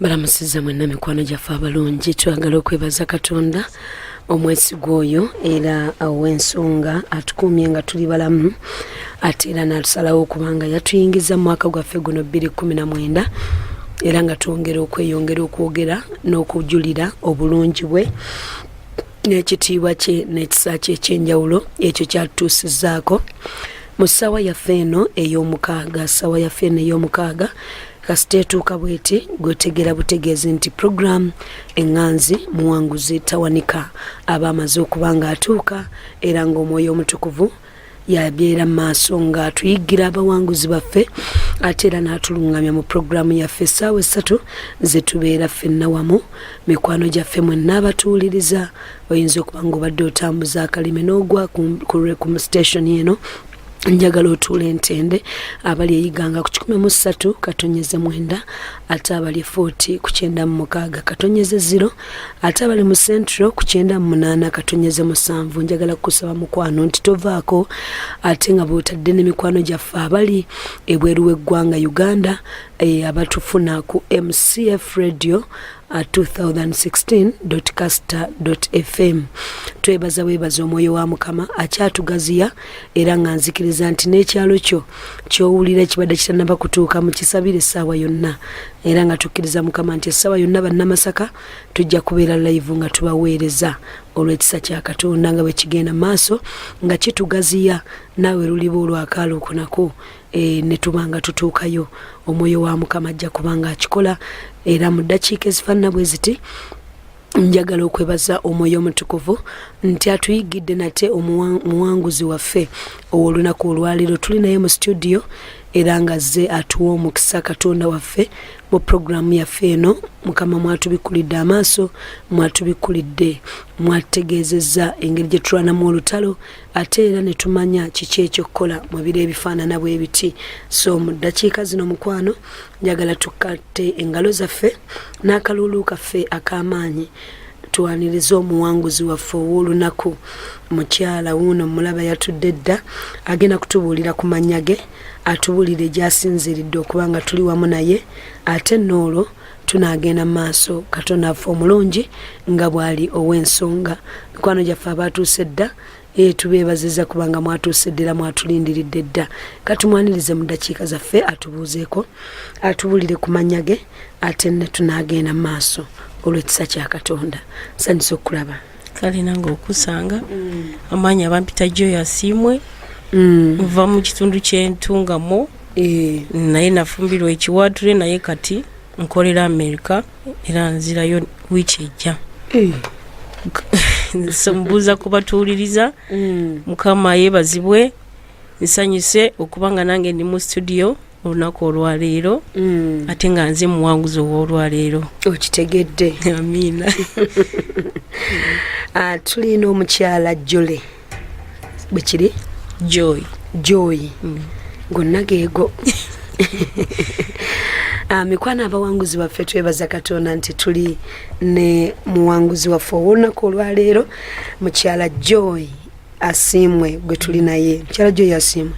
Balamusiza mwenna mikwano gyaffe abalungi. Twagala okwebaza Katonda omwesigwa oyo era ow'ensonga atukuumye nga tuli balamu, ate era n'atusalawo okubanga yatuyingiza mu mwaka gwaffe guno 2019, era nga twongera okweyongera okwogera n'okujulira obulungi bwe n'ekitiibwa kye n'ekisa kye eky'enjawulo ekyo kyatutuusizzaako mu ssaawa yaffe eno ey'omukaaga. Ssaawa yaffe eno ey'omukaaga kasita etuuka bweti, gwetegeera butegeezi nti puroguramu eŋŋanzi Muwanguzi Tawanika aba amaze okuba nga atuuka, era ng'Omwoyo Omutukuvu yabeera mu maaso ng'atuyiggira abawanguzi baffe, ate era n'atulungamya mu puroguramu yaffe essaawa 3 ze tubeera ffenna wamu. Mikwano gyaffe mwenna abatuwuliriza, oyinza okuba ng'obadde otambuza akalime n'ogwa ku station eno, njagala otuula entende. Abali eyiganga ku 103.9, ate abali Fort ku 96.0, ate abali mu Central ku 98.7, njagala kukusaba mukwano nti tovaako. Ate nga bwotadde n'emikwano gyaffe abali ebweru w'eggwanga Uganda, abatufuna ku MCF Radio 2016.caster.fm, twebaza webaza Omwoyo wa Mukama akyatugaziya, era nga nzikiriza nti n'ekyalo kyo kyowulira kibadde kitanaba kutuuka mu kisabire essaawa yonna, era nga tukkiriza Mukama nti essaawa yonna Bannamasaka tujja kubeera live nga tubaweereza olw'ekisa kya Katonda nga bwe kigenda maaso nga kitugaziya. Naawe luliba olwakaaluuko nako ne tuba nga tutuukayo, Omwoyo wa Mukama ajja kuba nga akikola. Era mu ddakiika ezifaanana bwe ziti, njagala okwebaza Omwoyo Omutukuvu nti atuyigidde nate omuwanguzi waffe ow'olunaku olwaleero. Tuli naye mu studio era nga azze atuwa omukisa Katonda waffe mu puroguramu yaffe eno. Mukama mwatubikkulidde amaaso, mwatubikkulidde, mwatutegeezezza engeri gye tulwanamu olutalo, ate era ne tumanya kiki ekyokukola mu biro ebifaanana bwe biti. So mu ddakiika zino, mukwano, njagala tukatte engalo zaffe n'akaluulu kaffe ak'amaanyi, tuwanirize omuwanguzi waffe ow'olunaku, mukyala wuuno mulaba yatudde dda. Agenda kutubuulira ku mannya ge, atubuulire gy'asinziiridde okuba nga tuli wamu naye, ate n'olwo tunaagenda mu maaso. Katonda affe omulungi nga bw'ali ow'ensonga. Mikwano gyaffe abaatuuse dda, tubeebaziza kubanga mwatuuse dda era mwatulindiridde dda. Katumwanirize mu ddakiika zaffe, atubuuzeeko, atubuulire ku mannya ge, ate ne tunaagenda mu maaso olw'ekisa kya Katonda. Nsanyusa okulaba. Kale nange okusanga. Amaanyi abampita Joy Asiimwe, nva mu kitundu ky'Entungamo, naye nafumbirwa ekiwaatule, naye kati nkolera Amerika era nzirayo wiiki ejja. So mbuuza kubatuuliriza. Mukama yeebazibwe. Nsanyuse okuba nga nange ndi mu studio olunaku olwaleero, ate nga nze muwanguzi ow'olwaleero. Okitegedde. Amiina. Ah, tulina omukyala Jole, bwe kiri? Joy. Joy, gonna geego. Ah, mikwano abawanguzi baffe, twebaza Katonda nti tuli ne muwanguzi waffe ow'olunaku olwaleero, mukyala Joy Asiimwe gwe tuli naye. Mukyala Joy Asiimwe,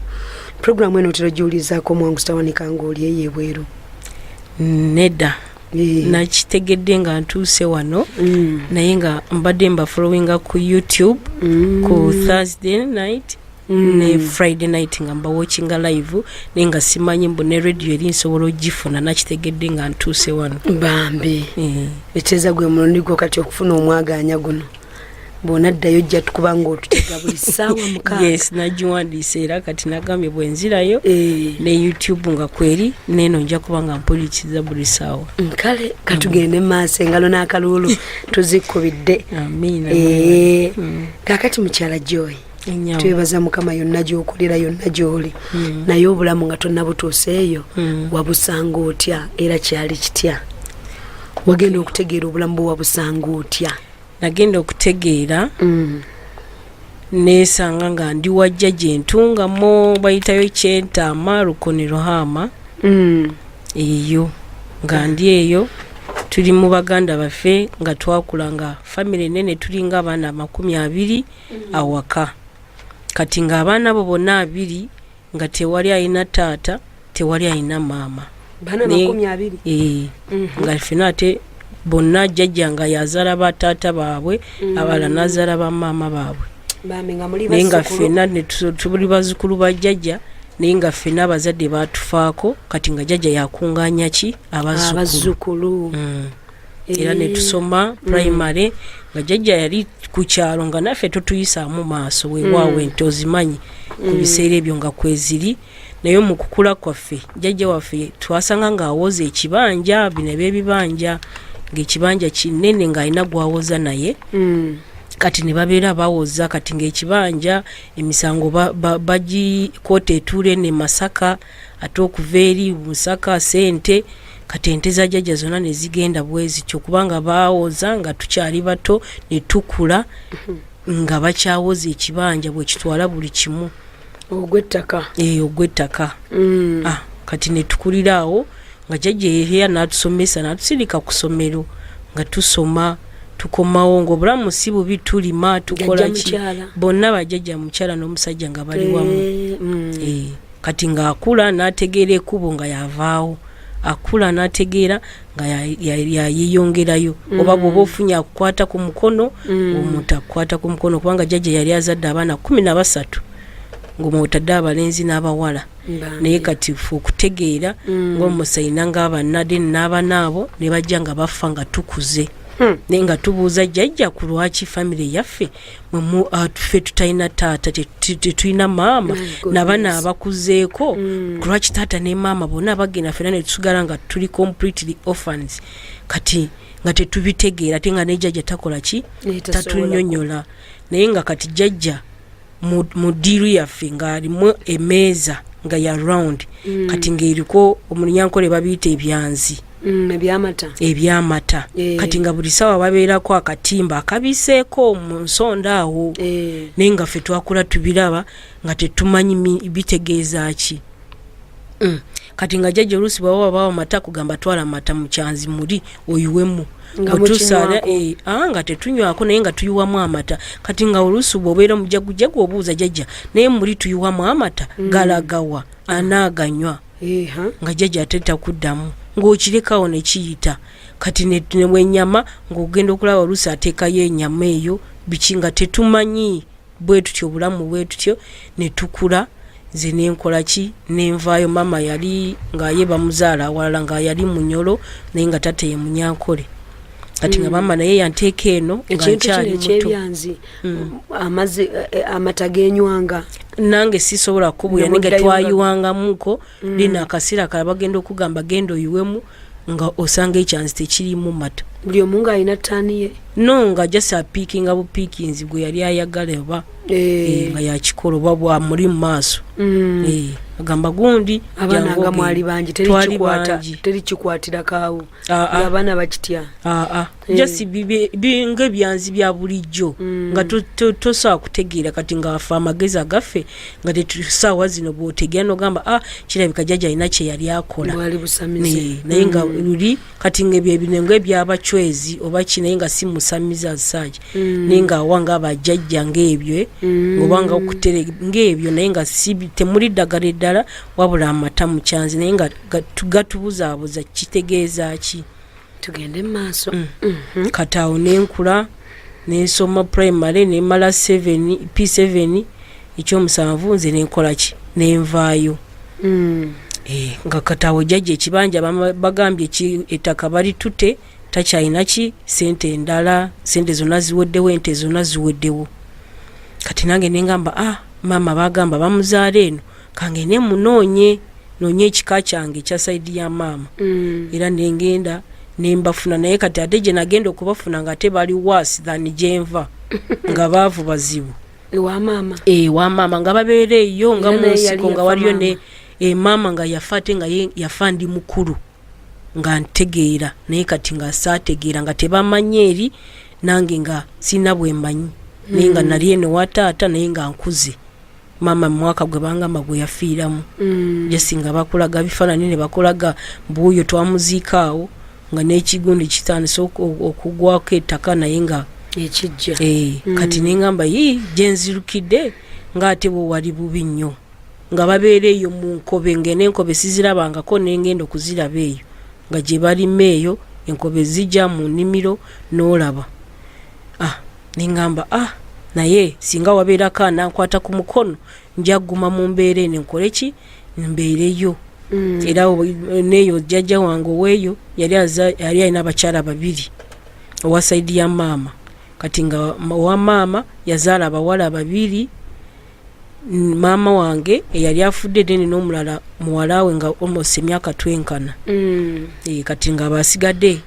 puroguramu eno otera ogiwulirizaako Omuwanguzi Tawanika ng'oli eyo ebweru? Nedda. Nakitegedde nga ntuuse wano, naye nga mbadde mbafollowinga ku YouTube ku Thursday night ne Friday night, nga mbawatchinga live, naye nga simanyi mbu ne radio eri nsobola ogifuna. Nakitegedde nga ntuuse wano. Bambi. Eteeza gwe mulundi gwo kati okufuna omwagaanya guno. Bw'onaddayo ojja tukuba ng'otutega buli ssaawa 6. Yes, nagiwandiise era kati nagambye bwenzirayo ne YouTube nga kweri neeno nja kuba nga mpulirikiza buli ssaawa. Kale katugende mu maaso, engalo n'akaluulu tuzikubidde. Amiina. Kaakati mukyala Joy, Enyawo. twebaza Mukama yonna gy'okolera, yonna gy'oli, naye obulamu nga tonnabutuusa eyo, wabusanga otya era kyali kitya? Wagenda okutegeera obulamu bwe wabusanga otya? Nagenda okutegeera, neesanga nga ndi wajja gye ntungamo, bayitayo Kyentaama Lukoni Ruhama. Eyo nga ndi eyo, tuli mu baganda baffe nga twakula nga famire nene, tulinga abaana 20 awaka. Kati ng'abaana abo bonna abiri nga tewali alina taata, tewali alina maama. Bana 20. Eh, nga ffena ate bonna jjajja nga yazaala bataata baabwe, abalala n'azaala bamaama baabwe. Bambi, nga muli Naye nga bazzukulu. ffenna ne tuli bazzukulu ba jjajja, naye nga ffenna abazadde batufaako. Kati nga jjajja yakuŋŋaanya ki? Abazzukulu. Abazzukulu. Era ne tusoma primary, nga jjajja yali ku kyalo, nga naffe totuyisaamu maaso. Weewaawo, ente ozimanyi ku biseera ebyo nga kweziri. Naye mu kukula kwaffe, jjajja waffe twasanga ng'awoza ekibanja, bino ebyebibanja, ng'ekibanja kinene, ng'alina gwawoza naye. Kati ne babeera bawoza, kati ng'ekibanja emisango bagikoota etuula eno e Masaka, ate okuva eri Musaka sente. Kati ente za jjajja zonna ne zigenda bwe zityo, kubanga bawoza nga tukyali bato, ne tukula nga bakyawoza ekibanja, bwe kitwala buli kimu. Ogw'ettaka. Eyo ogw'ettaka. Ah, kati ne tukulira awo nga jjajja era n'atusomesa, n'atusindika ku ssomero nga tusoma, tukomawo ng'obulamu si bubi, tulima, tukola Jjajja ki. mukyala? Bonna bajjajja, mukyala n'omusajja, nga bali wamu. Eh, kati ng'akula n'ategeera ekkubo, nga yavaawo akula n'ategeera nga yeyongerayo, oba bw'oba ofunye akukwata ku mukono, omuntu akukwata ku mukono, kubanga jjajja yali azadde abaana 13, ng'omwotadde abalenzi n'abawala. Bambi. Naye kati fe okutegeera ng'omusayina ng'abanade n'abana abo ne bajja nga bafa nga tukuze, naye nga tubuuza jjajja ku lwaki famire yaffe ffe tutalina taata, tetulina maama, My goodness. nabana abakuzeeko, ku lwaki taata ne maama bonna bagenda, ffena ne tusigala nga tuli completely orphans? Kati nga tetubitegeera, ate nga ne jjajja takola ki? Naye tasobola. Tatunyonyola. Naye nga kati jjajja mu ddiiru yaffe ng'alimu emmeeza nga ya round, kati ng'eriko omunyankole babiyita ebyanzi. Ebyamata. Ebyamata. Kati nga buli sawa babeerako akatimba akabiseeko mu nsonda awo. Naye nga ffe twakula tubiraba nga tetumanyi bitegeeza ki. Kati nga jjajja oluusi bwaba babawa mata, kugamba twala mata mu kyanzi muli oyiwemu. Nga Bwe tusaala, mukinywako. eh, nga tetunywako, naye nga tuyiwamu amata. Kati nga oluusi bw'obeera omujagujjagu obuuza jjajja, naye muli tuyiwamu amata galagawa, anaaganywa? Nga jjajja ate takuddamu, ng'okirekawo ne kiyita. Kati nebwenyama ng'ogenda okulaba oluusi ateekayo ennyama eyo, biki, nga tetumanyi. Bwe tutyo obulamu bwe tutyo ne tukula. Nze nenkola ki? Nenvaayo. Maama yali nga ye bamuzaala awalala, nga yali Munyolo, naye nga taata ye Munyankole. Kati nga maama naye yanteeka eno nga Ekintu kino nkyali muto. ekyebyanzi, amazzi, amata genywanga. Nange sisobola kubuya, naye nga Nemuddayo twayiwangamuko lino akaseera kala bagenda okugamba genda oyiwemu, nga osanga ekyanzi tekirimu mata. Buli omu ng'alina ttaani ye. No, nga just apiikinga bupiikinzi gwe yali ayagala oba nga yakikola oba bwamuli mu maaso. Agamba gundi Abaana jangu nga ogende. mwali bangi, teri Twali kikwata bangi. teri kikwatirako awo. Ah, ah. Ng'abaana bakitya. Aa, just ng'ebyanzi bya bulijjo, nga tosobola kutegeera. Kati nga afe amagezi agaffe nga tetusaawa zino bw'otegeera n'ogamba, ah, kirabika jjajja alina kye yali akola. Bwali busamize. Naye nga luli kati ngaebyo ebino ngaebyabacwezi oba ki, naye nga si musamize asaaki, naye nga awa nga abajjajja ngaebyo, oba nga okutere ngaebyo, naye nga si temuli ddagala eddala wabula amata mu kyanzi, naye nga gatubuzaabuza kitegeeza ki. Tugende mu maaso. Kati awo nenkula, nensoma primary, nemala 7 P7, ekyomusanvu, nze nenkola ki? Nenvaayo. Eh, nga kati awo jjajja ekibanja bagambye ettaka balitute, takyalina ki sente endala, sente zonna ziweddewo, ente zonna ziweddewo. Kati nange nengamba, ah, maama bagamba bamuzaala eno, kangende munoonye, noonye ekika kyange ekya side ya maama. Era nengenda nembafuna, naye kati ate gye nagenda okubafuna nga ate bali worse than gyenva, nga baavu bazibu. Ewa maama? Ewa maama, nga babeera eyo nga Era mu naye nsiko, yali nga yafa waliyo ne maama. Maama nga yafa, ate nga ye yafa ndi mukulu nga ntegeera, naye kati nga saategeera, nga tebamanyi eri, nange nga sirina bwe mmanyi, naye nga nali eno wa taata, naye nga nkuze. Maama mu mwaka gwe bangamba gwe yafiiramu, just nga bakulaga bifaananyi ne bakulaga mbuuyo twamuziika awo, nga n'ekigundi kitandise okugwako ettaka, naye nga Ekijja. Eh, kati nengamba, yi gyenzirukidde ngaate bwe wali bubi nnyo. Nga babeera eyo mu nkobe, nga n'enkobe sizirabangako, nengenda okuziraba eyo nga gye balima eyo enkobe zijja mu nnimiro n'olaba. Ah, neŋŋamba, ah, naye singa wabeerako anankwata ku mukono, nja kuguma mu mbeera eno, nkole ki, mbeereyo. Era neeyo jjajja wange oweeyo yali yali alina abakyala babiri, owa side ya maama. Kati nga owa maama yazaala abawala babiri, maama wange eyali afudde, then n'omulala muwala we nga almost emyaka twenkana. E, kati nga basigadde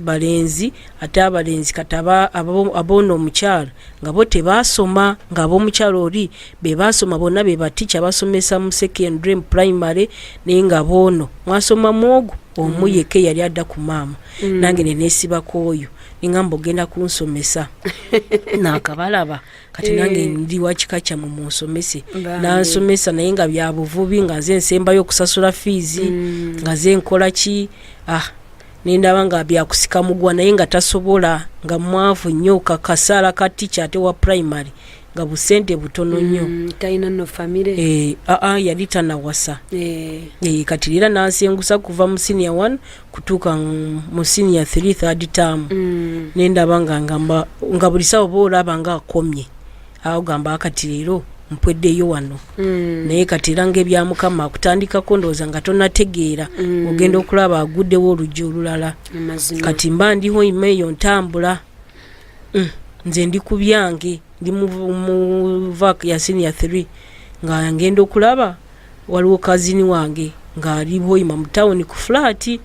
balenzi, ate abalenzi kati aboona omukyala nga bo tebasoma, nga ab'omukyala oli be basoma bonna, be batica basomesa mu secondary, mu primary, naye nga boono mwasoma mwogo omu yekka eyali adda ku maama. Nange nenesibako oyo, nengamba ogenda kunsomesa nakabalaba kati nange ndi wa kika kyammwe, munsomese. Nansomesa, naye nga byabuvubi, nga nze nsembayo okusasula fiizi, nga ze nkola ki. Ah, nendaba nga byakusika mugwa, naye nga tasobola, nga mwavu nnyo, kakasaala ka tica ate wa primary nga busente butono nnyo. Talina nno famire? Eh, aa, yali tanawasa. Eh, kati era nansengusa kuva mu senior 1 kutuuka mu senior 3, third term. Nendaba nga ngamba nga buli sawa oba olaba nga akomye awo, gamba kati leero mpweddeyo wano. Naye kati era nga ebya Mukama akutandikako, ndowooza nga tonategeera, ogenda okulaba aguddewo oluggi olulala. Amazima. Kati mba ndiho ima eyo ntambula, nze ndi ku byange, ndi mu vac ya senior 3, nga ngenda okulaba waliwo cousin wange ng'ali Hoima mu tawuni ku flat.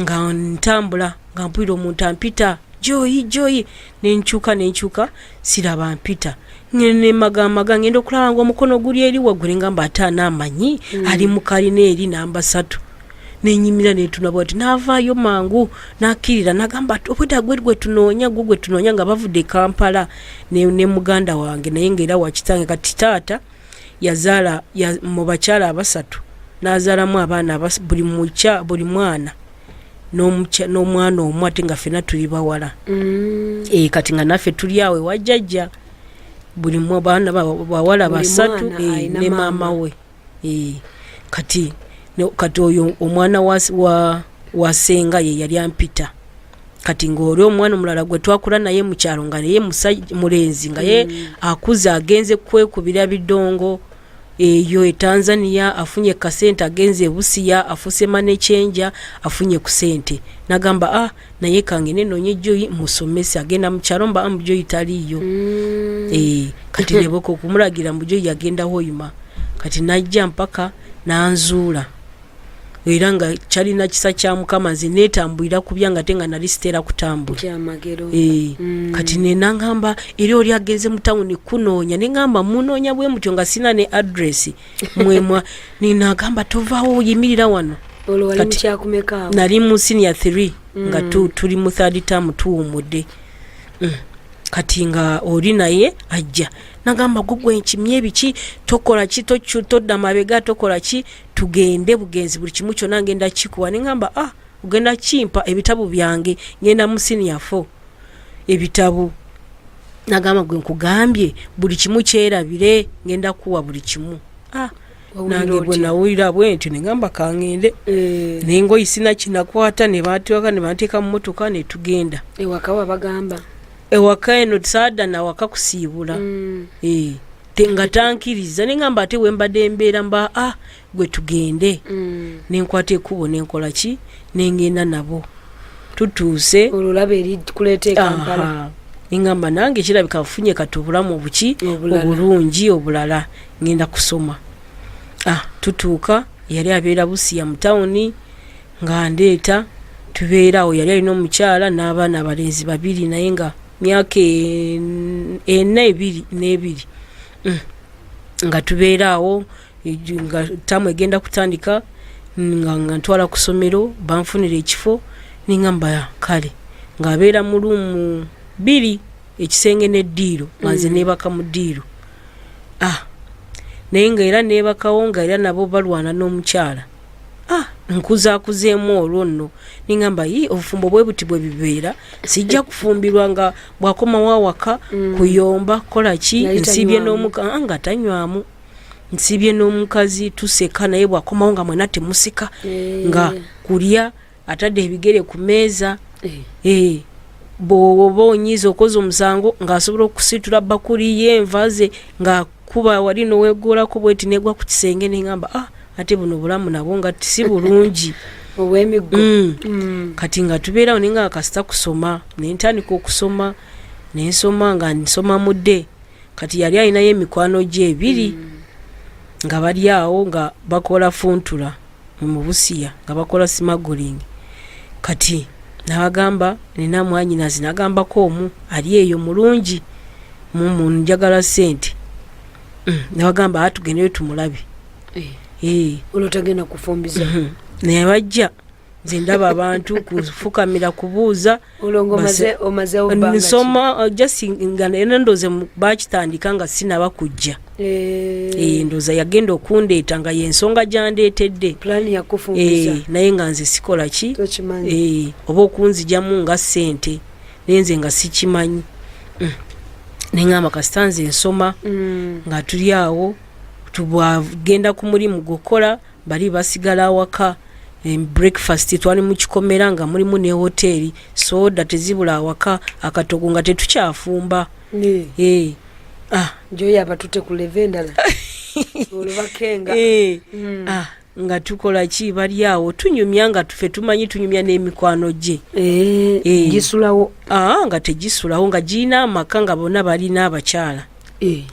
Nga ntambula nga mpulira omuntu ampita, "Joyi, Joyi." Nenkyuka, nenkyuka, siraba mpita. Nemagamaga, ngenda okulaba nga omukono guli eri waggulu, ngamba ate anaamanyi ali mu kalina eri namba 3. Nenyimira, netuna bwati, navaayo mangu, nakkirira, nagamba obwedda gwe gwe tunoonya, gwe gwe tunoonya, nga bavudde e Kampala ne muganda wange, naye ngaera wakitange. Kati taata yazaala mu bakyala abasatu, n'azaalamu abaana buli mwana n'omwana omu, ate nga ffenna tuli bawala. E, kati nga naffe tuli awo ewa jjajja, buli baana bawala basatu, e, ne maama we. E, kati oyo omwana wa senga ye yali ampita. Kati ng'oli omwana omulala gwe twakula naye mukyalo, nga naye mulenzi, nga ye akuze, agenze kwekubira bidongo eyo e Tanzania, afunye kasente, agenze ebusiya, afuse money changer, afunye ku sente. Nagamba, ah, naye kange nenoonye Joyi musomese. Agenda mukyalo, mba mbu Joyi taliiyo. E, kati neboka okumulagira mbu Joyi yagenda Hoima. Kati najja mpaka nanzuula, era nga kyalina kisa kya Mukama, nze netambulira kubya ate nga nali siteera kutambula. E, kati nenaŋamba era oli agenze mu tawuni kunoonya, neŋamba munoonya bwe mutyo nga sina ne address mwemwa. Nenagamba tovaawo, oyimirira wano. Nali mu senior 3 nga tuli mu third term, tuwumudde. Kati nga oli naye ajja, nagamba gwe gwenkimye ebiki, tokola ki, todda mabega, tokola ki, tugende bugenzi, buli kimu kyonna ngenda kikuwa. Neŋamba, ah, ogenda kimpa ebitabo byange, ngenda mu senior 4, ebitabo. Nagamba gwe nkugambye buli kimu kyerabire, ngenda kuwa buli kimu. Ah, nange bwe nawulira bwentyo, neŋamba kaŋŋende. Eh. Nengoyi sina kinakwata, ne batwaka ne banteeka mu motoka netugenda. Ewaka wabagamba? Ewaka eno saada nawaka kusiibula. E, nga tankiriza, neŋamba ate wembadde embeera mba, ah, gwe tugende. Nenkwata ekkubo, nenkola ki, nengenda nabo, tutuuse. Olulaba eri kuleeta e Kampala. Aha. Neŋŋamba nange kirabika nfunye kati obulamu obuki Obulala. Obulungi obulala, ngenda kusoma. Ah, tutuuka, yali abeera Busiya mu tawuni, nga ndeeta tubeera awo. Yali alina omukyala n'abaana abalenzi babiri, naye nga myaka ena, ebiri n'ebiri. Nga tubeera awo, nga tamu egenda kutandika, nga ntwala ku ssomero, banfunira ekifo. Neŋŋamba kale, ng'abeera mu room bbiri, ekisenge n'eddiiro, nga nze neebaka mu ddiiro. Ah, naye nga era neebakawo, nga era nabo balwana n'omukyala. Ah, nkuzaakuzeemu olwo nno, neŋŋamba yi obufumbo bwe buti bwe bibeera, sijja kufumbirwa nga bw'akomawo awaka kuyomba, kukola ki. Yali Nsiibye tanywamu. n'omuka. Ah, nga tanywamu. Nsibye n'omukazi tuseka, naye bwakomawo nga mwena temuseka, nga kulya atadde ebigere ku meeza. Bw'oba onyiiza okoze omusango, ng'asobola okusitula bakuli ye, enva ze, ng'akuba wali noweggolako bweti negwa ku kisenge. Neŋamba, ah, ate buno obulamu nabwo nga si bulungi. Obw'emiggo. Kati nga tubeerawo, naye nga kasita kusoma, nentandika okusoma, nensoma nga nsoma mudde. Kati yali alinayo emikwano gye ebiri nga bali awo nga bakola funtula mu Busiya, nga bakola smuggling. Kati nabagamba, nina mwanyinazi, nagambako omu ali eyo mulungi, mumu njagala sente. Nabagamba, a tugendeyo tumulabe. Olwo tagenda kufumbiza? Naye bajja, nze ndaba abantu kufukamira kubuuza. Olwo nga omazeewo bbanga ki? Nsoma just nga era ndooze bakitandika nga sinaba kujja. Ndooza yagenda okundeeta nga yensonga gyandeetedde. Pulaani yakufumbiza. Naye nga nze sikola ki? Tokimanyi. Oba okunzijamu nga ssente, naye nze nga sikimanyi. Neŋŋamba kasita nze nsoma. Nga tuli awo, tubwagenda ku mulimu gukola, bali basigala awaka. Breakfast twali mu kikomera nga mulimu ne hoteeri, soda tezibula awaka, akatogo nga tetukyafumba. Ah. Joyo abatute ku level endala, olwo bakenga. Ah, nga tukola ki, bali awo tunyumya nga tufe tumanyi tunyumya n'emikwano gye. Gisulawo? Ah, nga tegisulawo, nga girina amaka, nga bonna balina abakyala.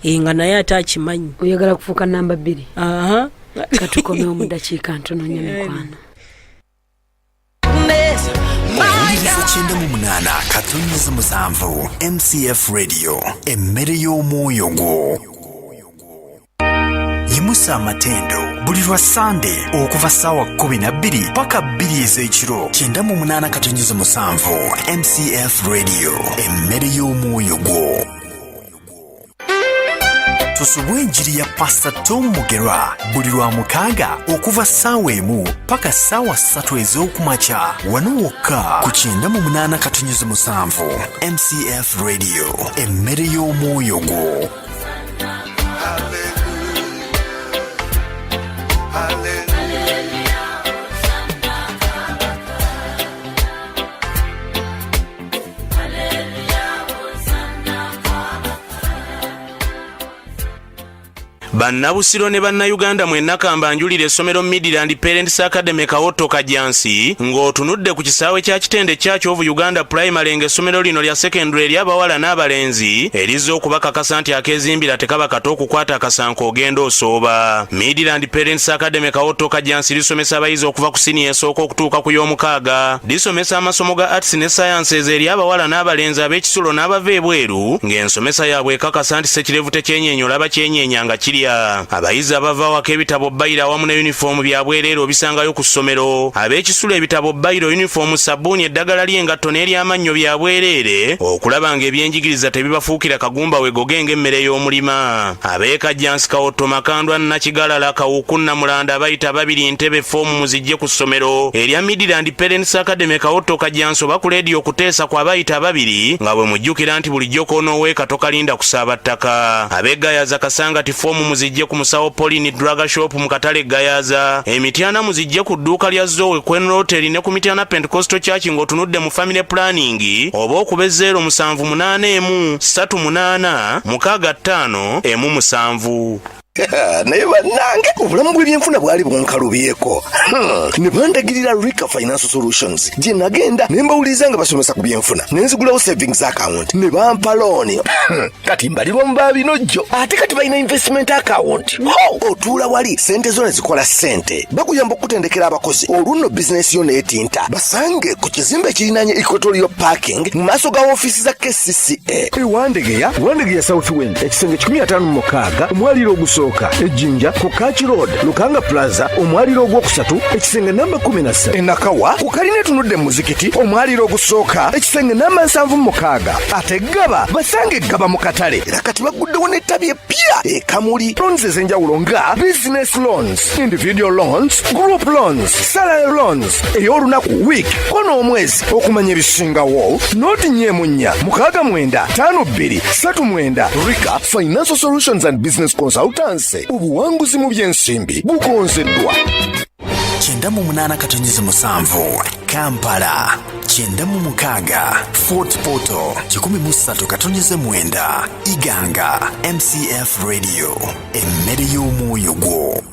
Nga naye ate akimanyi. Oyagala kufuuka namba 2? Aha. Katukomewo mu dakiika ntono nnyo, mikwano. Owuliriza 98.7 MCF Radio, emmere y'omwoyo gwo. Yimusa amatendo buli lwa Sande okuva ssaawa 12 paka 2 ez'ekiro, 98.7 MCF Radio, emmere y'omwoyo gwo. Tusubwa enjiri ya Pasita Tom Mugerwa buli lwa mukaaga okuva ssaawa 1 paka ssaawa 3 ez'okumakya, wano wokka ku 98.7 MCF Radio, emmere y'omwoyo gwo. Bannabusiro ne Bannayuganda mwenna, kambanjulira essomero Midland Parents Academy, Kawotto Kajansi, ng'otunudde ku kisaawe kya Kitende Church of Uganda Primary, ng'essomero lino lya secondary eri abawala n'abalenzi, erizza okubakakasa nti akeezimbira tekaba kato, okukwata akasanko ogenda osooba. Midland Parents Academy Kawotto Kajansi lisomesa abayizi okuva ku siniya esooka okutuuka ku y'omukaaga. Lisomesa amasomo ga arts ne sciences eri abawala n'abalenzi, ab'ekisulo n'abava ebweru, ng'ensomesa yaabwe ekakasa nti sekirevu tekyenyeenya, olaba kyenyeenya nga kirya. Abayizi abava awaka, ebitabo, bayiro awamu ne yunifoomu bya bwereere, obisangayo ku ssomero. Ab'ekisulo, ebitabo, bayiro, yunifoomu, sabbuuni, eddagala ly'engatto n'eryamannyo bya bwereere, okulaba ng'ebyenjigiriza tebibafuukira kagumba wegoge ng'emmere y'omulima. Ab'ekajjansi, Kawotto, Makandwa, Nakigalala, Kawuku, Namulanda, abayita babiri Ntebe, foomu muzijje ku ssomero erya Midland Parents Academy Kawotto Kajjansi, oba ku leediyo okuteesa ku abayita ababiri, nga bwe mujjukira nti bulijjo koonooweeka tokalinda kusaaba ttaka. Ab'egayaza, Kasangati, foomu muzijje ku musawo Pauline Drug Shop mu katale Gayaza. Emityana, muzijje ku dduuka lya Zoe Kwenrotel ne ku Mityana Pentecostal Church ng'otunudde mu family planning, oba okuba 0781 38 65 17. Naye bannange, obulamu bw'ebyenfuna bwali bunkalubyeko. Ne bandagirira Rika Financial Solutions, gye nagenda ne mbawuliriza nga basomesa ku byenfuna, ne nzigulawo savings account ne bampa looni. Kati mbalirwa mu baabinojjo. Ate kati balina investment account. Ho, otuula wali sente zo ne zikola ssente. Bakuyamba okutendekera abakozi, olwo nno bizinesi yo neetinta. Basange ku kizimbe ekirinaanye Equatorial Parking, mu maaso ga ofiisi za KCCA. Ewandegeya, Wandegeya South Wing, ekisenge 156, omwaliro ogusooka. Ejjinja, ku Kaki Road, Lukanga Plaza, omwaliro ogwokusatu, ekisenge namba 13. Enakawa, ku kalina etunudde mu muzikiti, omwaliro ogusooka, ekisenge namba 76. Ate Gaba, basange Gaba mu katale. Era kati baguddewo n'ettabi eppya ekamuli. Loans ez'enjawulo nga business loans, individual loans, group loans, salary loans, ey'olunaku, week ko n'omwezi. Okumanya ebisingawo, noti 4 4 6 9 52 39. Rika Financial Solutions and Business Consultant. Finance, obuwanguzi mu by'ensimbi bugonzeddwa. 98.7 Kampala, 96 Fort Portal, 103.9 Iganga. MCF Radio, emmere y'omwoyo gwo.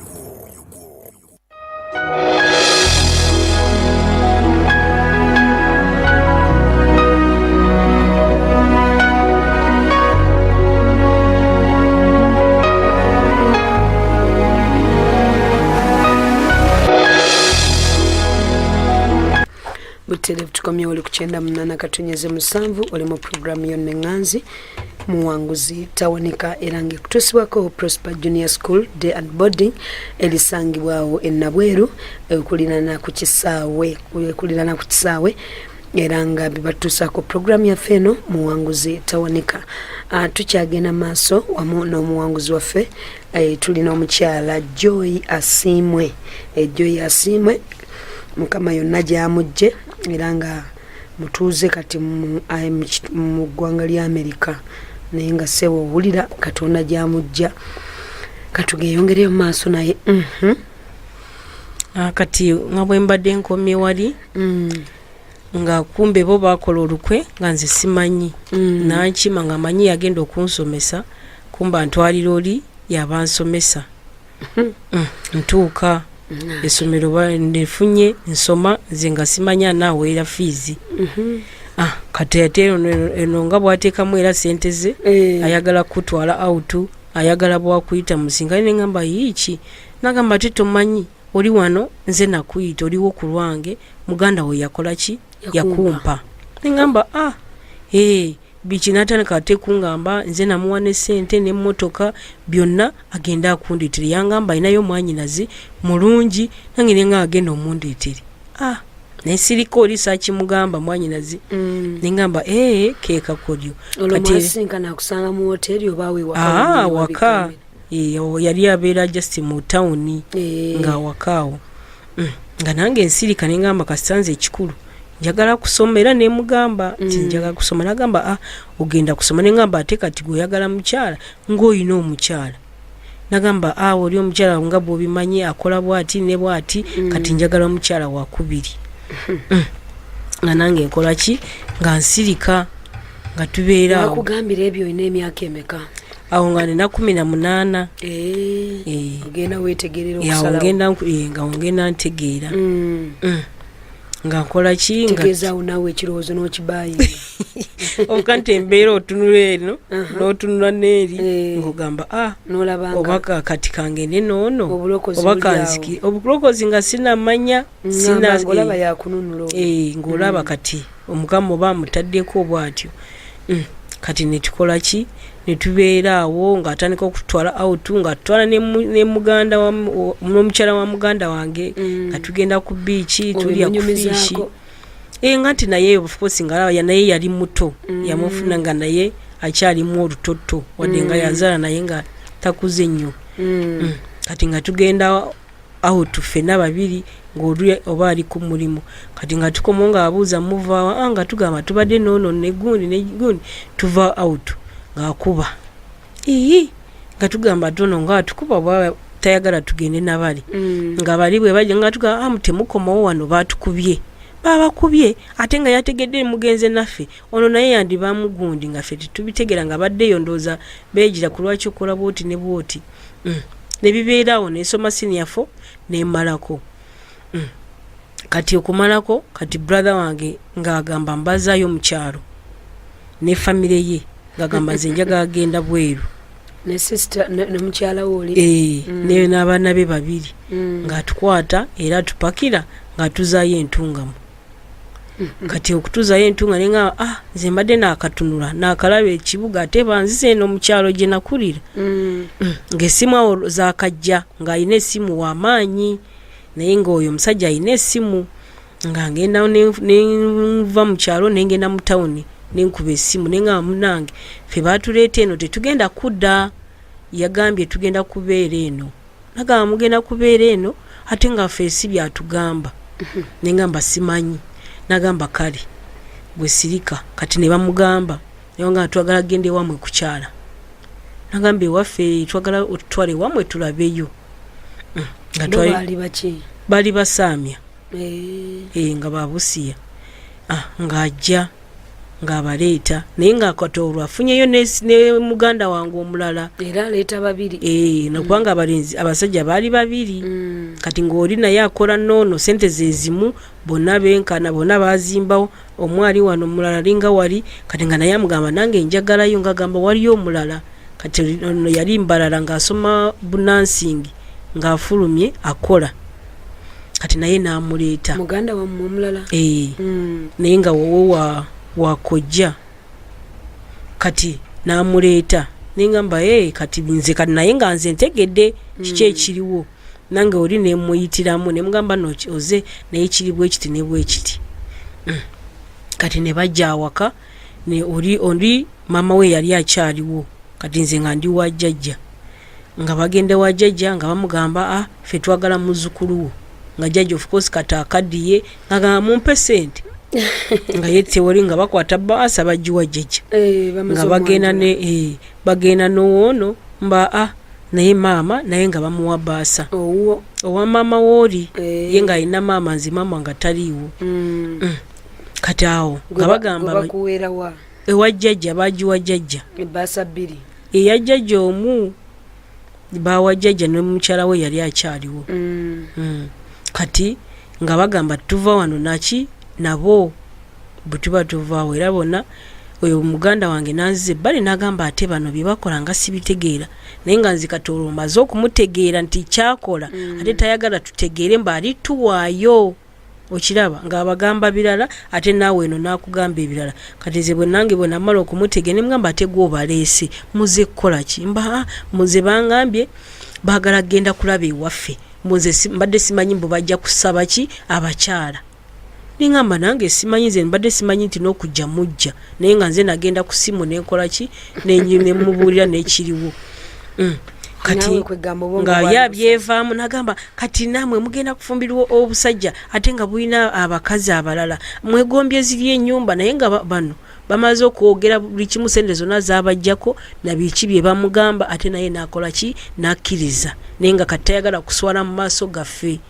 Butereevu tukomyewo, oli ku 98.7, oli mu puroguramu yonna eŋŋanzi Muwanguzi Tawanika, era nga ekutuusibwako Prosper Junior School Day and Boarding, erisangibwawo enabweru okuliraana ku kisaawe, okuliraana ku kisaawe, era nga bebatuusaako puroguramu yaffe eno Muwanguzi Tawanika. Tukyagenda maaso wamu n'omuwanguzi waffe. Tulina omukyala Joy Asiimwe. Joy Asiimwe, Mukama yonna gyamugje, era nga mutuuze kati mu ggwanga lya Amerika, naye nga sewa owulira Katonda gyamujja. Katugeyongereyo mu maaso naye. Kati nga bwe mbadde nkomye wali, nga kumbe bo bakola olukwe nga nze simanyi. Nankima nga manyi yagenda okunsomesa, kumba ntwalira oli yaba nsomesa. Ntuuka essomero, nefunye nsoma, nze nga simanyi anaaweera fiizi. Kati ate eno nga bwateekamu era sente ze, ayagala kutwala out, ayagala bwakuyita musinga. Neŋamba yiiki, nagamba ate tomanyi oli wano, nze nakuyita, oliwo ku lwange, muganda we yakola ki? Yakumpa. Neŋamba ah, ee biki? Natandika ate kungamba nze namuwa ne sente nemmotoka byonna, agende akundeetere. Yangamba alinayo mwanyinaze mulungi, nange nenga agenda omundeetere. Ah, nensirika, oli saakimugamba mwanyinaze. Nengamba ee keekakodyo. Olwo mwasinkana akusanga mu hoteri oba we waka? Ah, waka. Yali abeera just mu tawuni, nga wakaawo. Nga nange nsirika, nengamba kasita nze ekikulu njagala kusoma, era nemugamba nti njagala kusoma. Nagamba ah, ogenda kusoma. Nengamba ate kati gweoyagala mukyala, ngaolina omukyala. Nagamba ah, oli omukyala nga bwobimanyi akola bwati ne bwati, kati njagala omukyala wakubiri. Nga nange nkola ki? Nga nsirika, nga tubeera awo. Wakugambira ebyo olina emyaka emeka? Awo nga nina 18. Ogenda wetegerera Awo okusalawo. Nga ngenda ntegeera. Nga nkola ki? Nga Tegeezaawo naawe ekirowoozo n'okibayinga. Obuka nti embeera otunula eno n'otunula n'eri, ng'ogamba ah, n'olaba nga oba kati kangende noono Obulokozi oba buli awo. kanziki obulokozi nga sinamanya sina Ngamba ng'olaba yakununula olwo. Ng'olaba kati omukama oba amutaddeko bw'atyo. Kati netukola ki? Netubeera awo ng'atandika okututwala out, ng'atutwala ne muganda wa n'omukyala wa muganda wange, nga tugenda ku biiki, tulya ku fish. Obimunyumizaako. Nga nti naye of course nga alaba naye yali muto, yamufuna nga naye akyalimu olutotto, wadde nga yazaala naye nga takuze nnyo. Kati nga tugenda out ffenna babiri, ng'oli oba ali ku mulimu. Kati nga tukomawo ng'abuuza muvaawa? Ah, nga tugamba tubadde noono negundi negundi, tuva out. Ng'akuba ii, nga tugamba tono nga atukuba bwa tayagala tugende nabali. Nga bali bwe bajja nga tugamba ah, temukomawo wano, batukubye, babakubye, ate nga yategedde mugenze naffe, ono naye yandibamugundi, nga ffe tetubitegeera, nga baddeyo ndowooza beegira ku lwaki okola bwoti ne bwoti. Ne bibeeraawo, nensoma senior four nemalako. Kati okumalako, kati brother wange ng'agamba mbazaayo mu kyalo ne famire ye, ng'agamba nze njagala genda bweru. Ne sister ne mukyala we oli? Ne n'abaana be babiri. Ng'atukwata era atupakira ng'atuzaayo Entungamu. Kati okutuzaayo Entunga, nenga ah, nze mbadde naakatunula naakalaba ekibuga, ate banzise eno mu kyalo gye nakulira. Ng'essimu awo zakajja, ng'alina essimu w'amaanyi, naye ng'oyo omusajja alina essimu, nga ngenda nenva mu kyalo nengenda mu tawuni, nenkuba essimu, nengamba munange ffe batuleeta eno, tetugenda kudda, yagambye tugenda kubeera eno. Nagamba mugenda kubeera eno, ate nga ffe si byatugamba. Nengamba simanyi. Nagamba kale gwe sirika. Kati ne bamugamba nga twagala genda ewamwe kukyala. Nagamba ewaffe twagala otutwale wamwe tulabeyo. Nga Bo baali baki? Bali basaamya. Eh. Eh, nga babusiya. Ah, ng'ajja ng'abaleeta, naye nga kati olwo afunyeyo ne muganda wange omulala. Era aleeta babiri. Eh, nokubanga abalenzi abasajja baali babiri. Kati ng'oli naye akola noono sente zezimu, bonna benkana, bonna bazimbawo, omu ali wano omulala alinga wali. Kati nga naye amugamba nange njagalayo, ng'agamba waliyo omulala. Kati ono yali Mbarara ng'asoma bunansingi, ng'afulumye akola, kati naye n'amuleeta. Muganda wammwe omulala? Eh. Naye nga wowe wakojja. Kati n'amuleeta, nengamba, "Hey, kati nze kati naye nga nze ntegedde kiki ekiriwo." Nange oli nemuyitiramu nemugamba, "No oze naye kiri bwe kiti ne bwe kiti." Kati ne bajja awaka ne oli maama we yali akyaliwo. Kati nze nga ndi wa jjajja, nga bagenda wa jjajja nga bamugamba, "Ah, ffe twagala muzzukulu wo." Nga jjajja of course kati akaddiye, nga gamba, "Mumpe sente." Nga ye tewali, nga bakwata baasa bagiwa jjajja. Eh, bamaze Nga bagenda omwanjula. ne bagenda n'owoono mba, "Ah, naye maama," naye nga bamuwa baasa. Owuwo? Owa maama wooli. Eh. Ye ng'alina maama, nze maama nga taliiwo. Kati awo nga bagamba Gwe bakuweerawa? Ewa jjajja, bagiwa jjajja. Ebbaasa bbiri? Eya jjajja omu bawa jjajja, ne mukyala we yali akyaliwo. Kati nga bagamba tuva wano naki nabo bwe tuba tuvaawo, era bonna oyo muganda wange nanziza ebbali n'agamba, "Ate bano bye bakola nga sibitegeera." Naye nga nze kati olwo maze okumutegeera nti kyakola ate tayagala tutegeere mba ali tuwaayo. Okiraba ng'abagamba birala, ate naawe eno n'akugamba ebirala. Kati nze bwe nange bwe namala okumutegeera, ne mugamba, "Ate gwe obaleese muze kukola ki?" Mba, "Ah, muze bangambye baagala kugenda kulaba ewaffe." Mbu nze mbadde simanyi mbu bajja kusaba ki abakyala. Ningamba, "Nange simanyi, nze mbadde simanyi nti n'okujja mujja." Naye nga nze nagenda ku simu nenkola ki, nemubuulira n'ekiriwo. Kati Naawe kwegamba obwongo nga bwali ye abyevaamu nagamba, "Kati naamwe mugenda kufumbirwa obusajja ate nga bulina abakazi abalala, mwegombye ziri ennyumba." Naye nga bano bamaze okwogera buli kimu, sente zonna zabajjako na biki bye bamugamba, ate naye nakola ki, nakkiriza. Naye nga kati tayagala kuswala mu maaso gaffe,